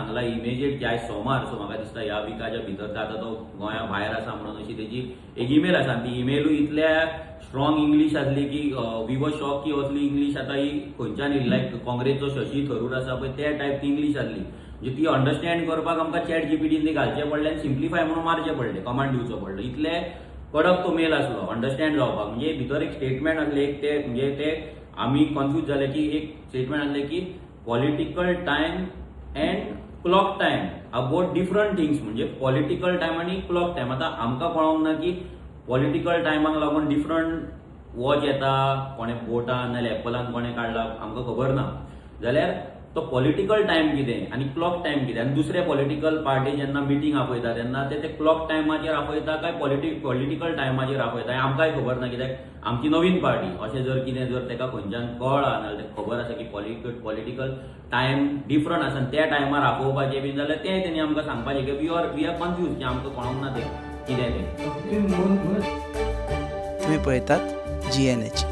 सांगला इमिजिएट की आयज सोमार, सो म्हाका दिसता ह्या विकाच्या भितर आतां तो गोंया भायर आसा म्हणून अशी तेजी एक ईमेल आसा. आनी ती ईमेलूय इतल्या स्ट्रॉंग इंग्लीश आसली की we were shock की असली इंग्लीश आतां ही खंयच्यान येयली. लायक काँग्रेसचो शशी थरूर आसा पळय, त्या टायप ती इंग्लीश आसली. म्हणजे ती अंडरस्टँड करपाक आमकां चॅट जीपीटीन ती घालचें पडलें आनी सिम्प्लिफाय म्हणून मारचें पडलें, कमांड दिवचो पडलो. इतले कडक तो मेल आसलो अंडरस्टँड जावपाक. म्हणजे भितर एक स्टेटमेंट आसलें एक, ते म्हणजे ते आमी कन्फ्यूज जाले की एक स्टेटमेंट आसलें की political time and clock time are both different things. म्हणजे पॉलिटिकल टायम आनी क्लॉक टायम, आतां आमकां कळोंक ना की पॉलिटिकल टायमाक लागून डिफरंट वॉच येता. कोणें बोटान नाजाल्यार एप्पलान कोणें काडला आमकां खबर ना. जाल्यार तो पॉलिटिकल टायम कितें आनी क्लॉक टायम कितें? आनी दुसरे पॉलिटिकल पार्टी जेन्ना मिटींग आपयता तेन्ना ते ते क्लॉक टायमाचेर आपयता काय पॉलिटिकल टायमाचेर आपयता, हें आमकांय खबर ना, कित्याक आमची नवीन पार्टी. अशें जर कितें जर ताका खंयच्यान कळ्ळां नाजाल्यार तेका खबर आसा की पॉलिटिकल टायम डिफरंट आसा आनी त्या टायमार आपोवपाचें बीन जाल्यार तें तेणी आमकां सांगपाचें की we are confuse की आमकां कळोंक ना तें कितें तें. तुम्ही तुम्ही पळयतात जीएनएच.